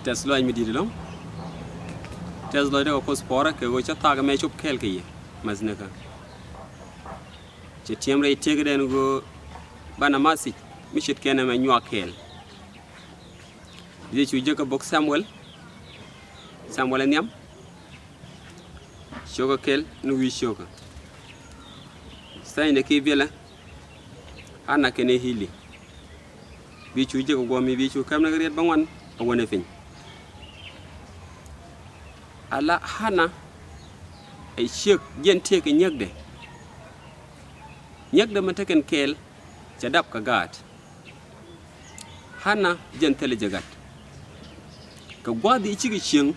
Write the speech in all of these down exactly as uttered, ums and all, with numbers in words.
Tɛth lɔc mi di̱t ɛlɔ̱ŋ. Tɛth lɔcdä kɛ Kuoth puɔ̱rä kɛ ɣöö cä thaak ɛmɛ cop kɛɛl kɛ yɛ. Mäthnikä. Cɛ tiɛm rɛy tëkdɛn ɣöö banɛ math thiec mi ce̱tkɛ nɛmɛ nyuak kɛɛl. Bi cu jek kä bok Samuel. Samuel ɛ nhiam. Cio̱kä kɛl ni wi̱i̱ cio̱kä. Thɛnydɛ ki biɛlɛ. Hana kɛnɛ Ili. Bi cu jek ɛ guɔ̱ɔ̱mi bi cu käm ni kɛ riet bäŋuan a wänɛ piny. Ala Hana ɛ ciek jɛn tëëkɛ nyäkdɛ. Nyäkdɛ mɛ tekɛn kɛɛl cɛ dap kɛ gaat. Hana jɛn thilɛ jɛ gat. Kɛ gua̱a̱th i̱ cikɛ cieŋ.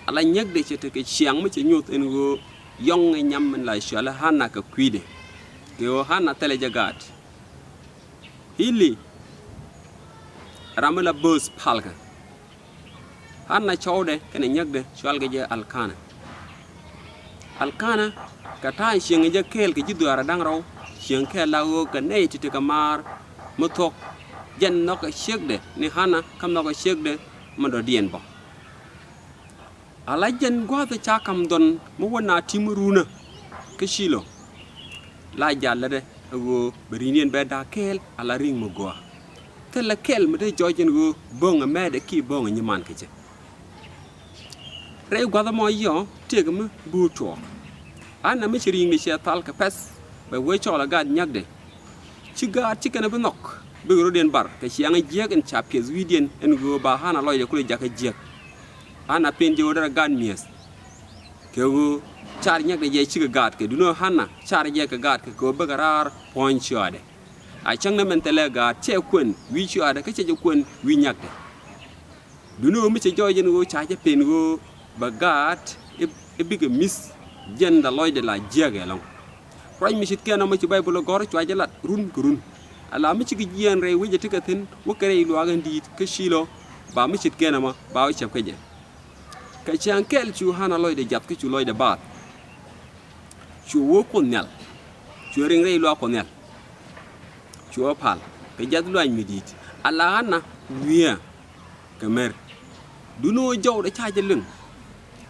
Ala nyäkdɛ cɛ tekɛ ciaŋ mi cɛ nyoth ɛn ɣöö yɔ̱ŋ ɛ nyam min la cualɛ Hana kɛ kui̱dɛ. Kɛ ɣöö Hana thilɛ jɛ gaat. Ili ram mi la bööth palkä. Hana cɔwdɛ kɛnɛ nyäkdɛ cualkɛ jɛ Alkana. Alkana kɛ ta̱a̱ cieŋ jɛ kɛɛl kɛ ji̱ dhuaarɛ da̱ŋ rɛw cieŋ kɛɛl la ɣöö kɛ nɛy ti tekɛ maar mi thuɔ̱k. Jɛn nhɔkɛ ciekdɛ ni Hana kä nhɔkɛ ciekdɛ mi dɔ̱diɛn bä. Ala jɛn gua̱a̱th ca ka̱m dhɔn mi wä na ti̱m runä kä Cilo. La jal lätdɛ ɛ ɣöö bɛ ri̱ŋdiɛn bɛ da̱a̱k kɛɛl ala ri̱ŋ mi gɔaa. Thilɛ kɛl mi dee jɔɔc ɛn ɣöö böŋ ɛ mɛɛtdɛ ki böŋ ɛ nyiman kɛ jɛ. Rɛy gua̱th ɛmɔ yɔ tëëk mi buut tuɔɔk. An na mi ci ri̱ŋdɛ ciɛ thal kɛ pɛ̈th bɛ wee cɔɔl ɛ gaat nyakdɛ. Ci gaat ci kɛn bi nhɔk bikɛ rɔ̱diɛn bar kɛ ciaŋ jiäk in ca piɛth wi̱i̱diɛn ɛn ɣöö ba Hana lɔcdɛ kulɛ jakä jiäk. Hana pen jɛ ɣöö derɛ gaat mi̱eth. Kɛ ɣöö car nyakdɛ jɛ cikɛ gaatkɛ duundɛ Hana car jɛ kɛ gaatkɛ kɛ ɣöö bikɛ raar puɔ̱ny ciɔaadɛ. A cäŋ ni mɛn thilɛ gaat cɛ kuɛn wi̱i̱ ciɔaadɛ kä cɛ jɛ kuɛn wi̱i̱ nyakdɛ. Duundɛ ɣöö mi cɛ jɔɔc ɛn ɣöö ca jɛ pen ɣöö bɛ gaat i̱ bikɛ mi̱th jɛn la lɔcdɛ la jiäk ɛlɔ̱ŋ. Ruac mi ce̱tkɛ nɔmɔ ci Bayböl ɛ gɔ̱r cua jɛ lat run kɛ run. Ala mi cikɛ jiɛɛn rɛy wecɛ tekɛ thi̱n wä kɛ rɛy luaak in di̱i̱t kä Cilo ba mi ce̱tkɛ nɔmɔ ba wä cäp kä jɛ. Kɛ cäŋ kɛl cu Hana lɔcdɛ jath kä cu lɔcdɛ baath. Cu wä Kuoth Nhial. Cu riŋ rɛy luaak Kuɔth Nhial. Cu wä pal kɛ jath luac mi di̱i̱t. Ala Hana wi̱i̱ kɛ mer. Duundɛ ɣöö jɔwdɛ ca jɛ liŋ.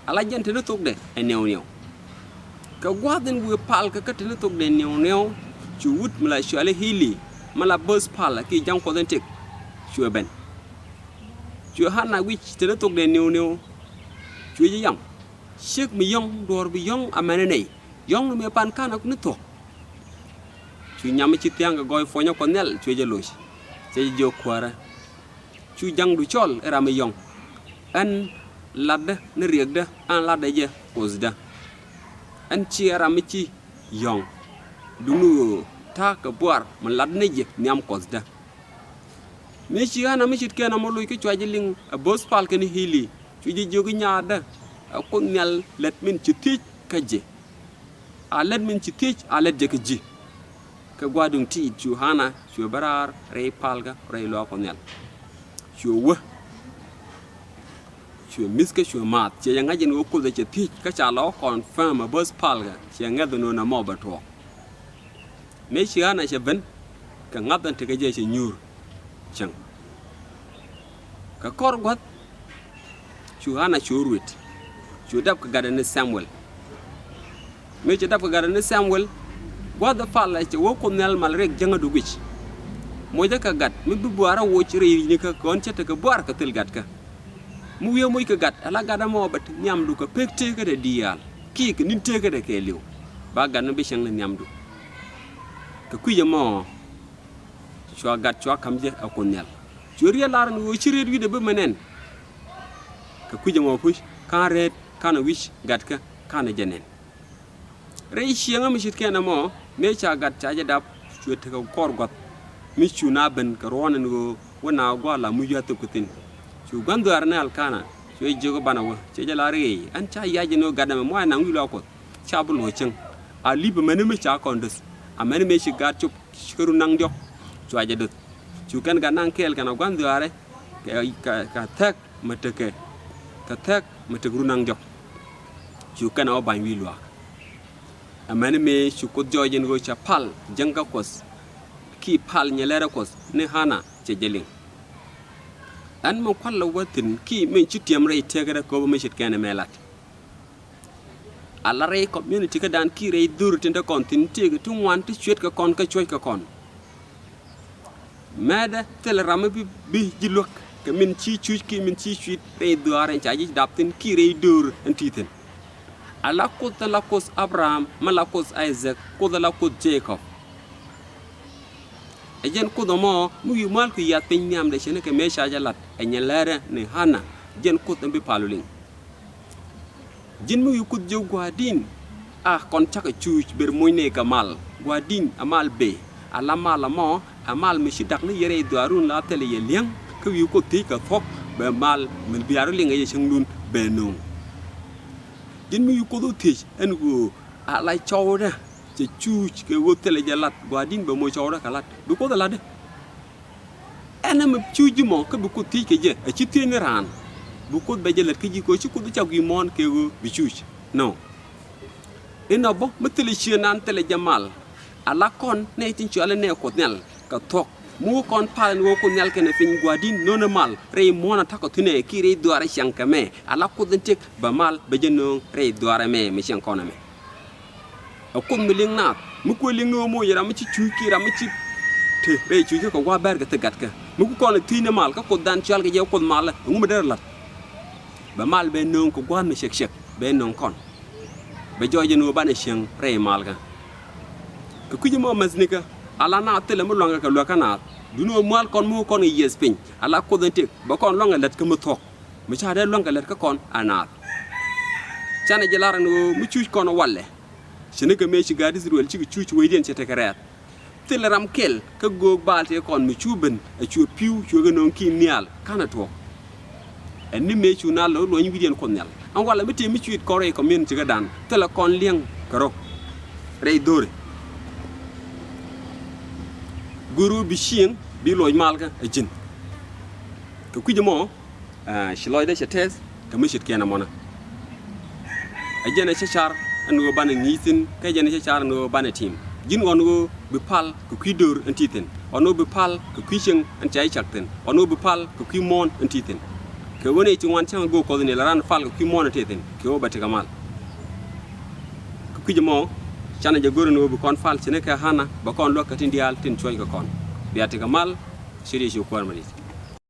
Ala jɛn te ni thokdɛ ɛ niɛw niɛw. Kɛ gua̱a̱th in wi̱i̱ palkä kä te ni thokdɛ niɛw niɛw. Cu wut mi la cuali Ili mi la böth pal ki ja̱ŋ Kuɔth in tëk. Cuɛ ben. Cuɛ Hana wi̱c te ni thokdɛ niɛw niɛw. Cuɛ jɛ yam ciek mi yɔ̱ŋ duɔ̱ɔ̱r bi yɔ̱ŋ amɛnɛ nɛy. Yɔ̱ŋ ni mëë pan ka̱n ni thuɔ̱k. Cu nyam mi ci thia̱a̱ŋ kɛ gɔɔy puɔ̱nyä Kuɔth Nhial cuɛ jɛ loc. Cɛ jɛ jiök kuäärä. Cu ja̱ŋdu cɔl i̱ ram mi yɔ̱ŋ. Ɛn latdä ni riɛkdä ɛn latdä jɛ Kuothdä. Ɛn ci ɛ ram mi ci yɔ̱ŋ. Duŋni ɣöö ta̱a̱ kɛ buar mi latdä ni jɛ nhiam Kuothdä. Mëë ci Hana mi ce̱tkɛ nɔmɔ loc kä cua jɛ liŋ ɛ böth pal kɛnɛ Ili cu jɛ jiök i̱ nyaatdä ɛ Kuoth Nhial lät min ci thiec kä jɛ. A lät min ci thiec a lät jɛ kä ji̱. Kɛ gua̱a̱r duŋ ti̱i̱t cu Hana cuɛ bä raar rɛy palkä rɛy luaak Kuɔth Nhial. Cuɛ wä. Cuɛ mi̱th kä cuɛ maath ciɛ jɛ ŋa̱c ɛn ɣöö Kuoth ɛ cɛ thiec kä ca lɔ confirm ɛ böth palkä ciɛ ŋɛth ɛn ɣöö nɔmɔ bɛ tuɔɔk. Mëë ci Hana cɛ ben kɛ ŋa̱th ɛn tekɛ jɛ cɛ nyuur cäŋ. Kɛ kɔr gua̱th cu Hana cu ruet cu dap kɛ gatdɛ ni Samuel. Mëë cɛ dap kɛ gatdɛ ni Samuel gua̱th ɛ palɛ cɛ wä Kuoth Nhial mal riɛk jäŋädu guic. Mocä kɛ gat mi bi buaarä woc rɛy ri̱cnikä kɔn cä tekɛ buaar kɛ thil gatkä. Mi wi̱i̱ moc kɛ gat ala gat ɛmɔ bɛ ti nhiamdu kɛ pek tekädɛ diaal kiɛ kɛ ni̱n tekädɛ kɛɛliw. Ba gat ni bi cäŋ ni nhiamdu. Kɛ kui̱c ɛmɔ cua gat cua ka̱m jɛ ɛ Kuoth Nhial. Cu riet lar ni ɣöö ci riet wi̱cdɛ bi mɛ nɛn. Kɛ kui̱c ɛmɔ puc ka̱n rɛɛt ka̱n wi̱c gatkä ka̱n jɛ nɛn. Rɛy cieŋä mi ce̱tkɛ nɛmɔ mëë ca gat ca jɛ dap cuɛ tekɛ kɔr gua̱th. Mi cu na ben kɛ ruɔ̱n ɛn ɣöö wä na gua̱a̱th la muc wi̱i̱ a thöp kɛ thi̱n. Cu gua̱n dhuaar ni Alkana cuɛ jiök banɛ wä cɛ jɛ la rɛy ɛn ca yac ɛn ɣöö gat ɛmɛ muac naŋ wi̱i̱ luaak Kuɔth. Ca bi luɔ̱c cäŋ a li̱p amäni mi ca kɔn döth amäni mëë ci gaat cop ci kä run naŋ diɔ̱k. Cua jɛ döth cu kɛn gat naŋ kɛɛl kɛn a gua̱n dhuaarɛ kɛ, kɛ, kɛ thɛk mi tekɛ kɛ thɛk mi tek run naŋ diɔ̱k. Cu kɛn a wä ba̱ny wi̱i̱ luaak. Amäni mëë cu Kuoth jɔɔc ɛn ɣöö cɛ pal jäŋkä Kuɔth ki pal nyɛ lɛrɛ Kuɔth ni Hana cɛ jɛ liŋ. Ɛn mi kual lɛ wä thi̱n kiɛ min ci tiɛm rɛy tëkädä kɛ ɣöö bä mi ce̱tkɛ nɛmɛ lat. Ala rɛy community kädan kiɛ rɛy dho̱r tin te kɔn thi̱n tëëkɛ ti ŋuan ti cuetkɛ kɔn kä cuɔ̱ckɛ kɔn. Mɛtdä thilɛ ram mi bi, bi ji̱ luäk kɛ min ci cuc kiɛ min ci cuit rɛy dhuaar in ca ji̱ dap thi̱n kiɛ rɛy dho̱r in ti thi̱n. Ala Kuoth in la Kuoth Abraham, mi la Kuoth Isaac, Kuoth in la Kuoth Jacob. Ɛ jɛn Kuoth ɛmɔ mi wi̱i̱ mua̱a̱l kɛ yiath piny nhiamdɛ ce̱tnikɛ mëë ca jɛ lat ɛ nyɛ läärä ni Hana, jɛn Kuoth ɛn bi pal ɔ liŋ. Ji̱n mi wi̱i̱ Kuoth jiök gua̱a̱r di̱n, a kɔn cakɛ cuuc ber moc nɛy kɛ mal. Gua̱a̱r di̱n ɛ mal bëë, ala mal ɛmɔ ɛ mal mi ci dak ni yɛ rɛy dhuaarun la thilɛ yɛ li̱eŋ. Kä wi̱i̱ Kuoth thiec kɛ thuɔ̱k bɛ mal mi bia rɔ liŋ ɛ yɛ cäŋdun bɛ nööŋ. Ji̱n mi wi̱i̱ Kuoth wä thiec ɛn ɣöö ala cɔwdä cɛ cuuc kɛ ɣöö thilɛ jɛ lat, gua̱a̱r di̱n bɛ moc cɔwdä kɛ lat, bi Kuoth ɛ latdä. Ɛn ɛmɛ cuc ji̱ mɔ kä bi Kuoth thiec kɛ jɛ, a ci thiec ni raan. Bi Kuoth bɛ jɛ lät kä ji̱ kɛ ɣöö ci Kuoth cak wi̱i̱ muɔ̱ɔ̱n kɛ ɣöö bi cuc. Nɔ. Inɔ bä mi thilɛ ciëëŋdan, thilɛ jɛ mal. Ala kɔn nɛy tin cɔalɛ nɛy Kuoth Nhial kɛ thuɔ̱k. Mi wä kɔn pal ɛn ɣöö Kuoth Nhial kɛnɛ piny, gua̱a̱r di̱n nööŋ mal rɛy muɔ̱ɔ̱n a ta̱kɔ thi̱n ɛ kiɛ rɛy dhuaar a ciaŋ kɛ mɛ. Ala Kuoth in tëk bɛ mal bɛ jɛ nööŋ rɛy dhuaar ɛmɛ mi ciaŋ kɔn ɛmɛ. Ɛ Kuoth mi liŋ naath, mi kuɛ liŋ ni ɣöö moc ram mi ci cuc kiɛ ram mi ci te rɛy cuc kä kɛ gua̱a̱th bäär kɛ thil gatkä. Mi ku kɔn ɛ thiec ni mal kä Kuothdan cɔalkɛ jɛ Kuoth malä, ɛŋu mi derɛ la̱t? Bɛ mal bɛ nööŋ kɛ gua̱a̱th mi cɛk cɛk, bɛ nööŋ kɔn. Bɛ jɔɔc ɛn ɣöö banɛ cieŋ rɛy malkä. Kɛ kui̱c ɛmɔ mäthnikä, ala naath thilɛ mi luaŋkɛ kɛ luäk kä naath. Duundɛ ɣöö mua̱a̱l kɔn mi wä kɔn kɛ yiëëth piny, ala Kuoth in tëk bɛ kɔn luaŋkɛ lät kä mi thuɔ̱k. Mi ca dee luäŋkɛ lät kä kɔn ɛ naath. Canɛ jɛ lar ɛn ɣöö mi cuc kɔn walɛ, ce̱tnikɛ mëë ci gaat I-thɛ-rɛl cikɛ cuc wecdiɛn cɛ tekɛ rɛɛth. Thilɛ ram kɛl kä göök bal tëë kɔn mi cu ben, ɛ cuɛ pi̱w, cuɛ kɛ nööŋ ki̱i̱m nhial, /ka̱nɛ tuɔɔk. Ɛn ni mëë cu naath lɛ wä luɔ̱ny wi̱cdiɛn Kuɔth Nhial. Ɛn walɛ mi tëë mi cuit kɔn rɛy community kädan, thilɛ kɔn li̱eŋ kɛ rɔ rɛy dho̱ri. Go̱o̱ri ɣöö bi cieŋ, bi luɔc malkä ɛ ji̱n. Kɛ kui̱c ɛmɔ, aa, ci lɔcdä cɛ tɛth kɛ mi ce̱tkiɛn ɛmɔnä. Ɛ jɛn ɛ cä car ɛn ɣöö banɛ ŋi̱i̱c thi̱n, kä ɛ jɛn ɛ cä car ɛn ɣöö banɛ ti̱i̱m. Ji̱n ɣɔn ɣöö bi pal kɛ kui̱ döör ɛn ti thi̱n, ɣɔn ɣöö bi pal kɛ kui̱ cieŋ ɛn ca ji̱ cak thi̱n, ɣɔn ɣöö bi pal kɛ kui̱ muɔ̱ɔ̱n ɛn ti thi̱n. Kɛ ɣöö nɛy ti ŋuan cäŋ ɛ göök Kuɔth ni la raan pal kɛ kui̱ muɔ̱ɔ̱n ɛn ti thi̱n, kɛ ɣöö bɛ tekɛ mal. Kɛ kui̱c ɛmɔ, canɛ jɛ go̱r ɛn ɣöö bi kɔn pal ce̱tnikɛ Hana, bɛ kɔn luäk kɛ tin diaal tin cuɔ̱ckɛ kɔn. Bia tekɛ mal, ce̱t Yecu Kuäär mi di̱i̱t.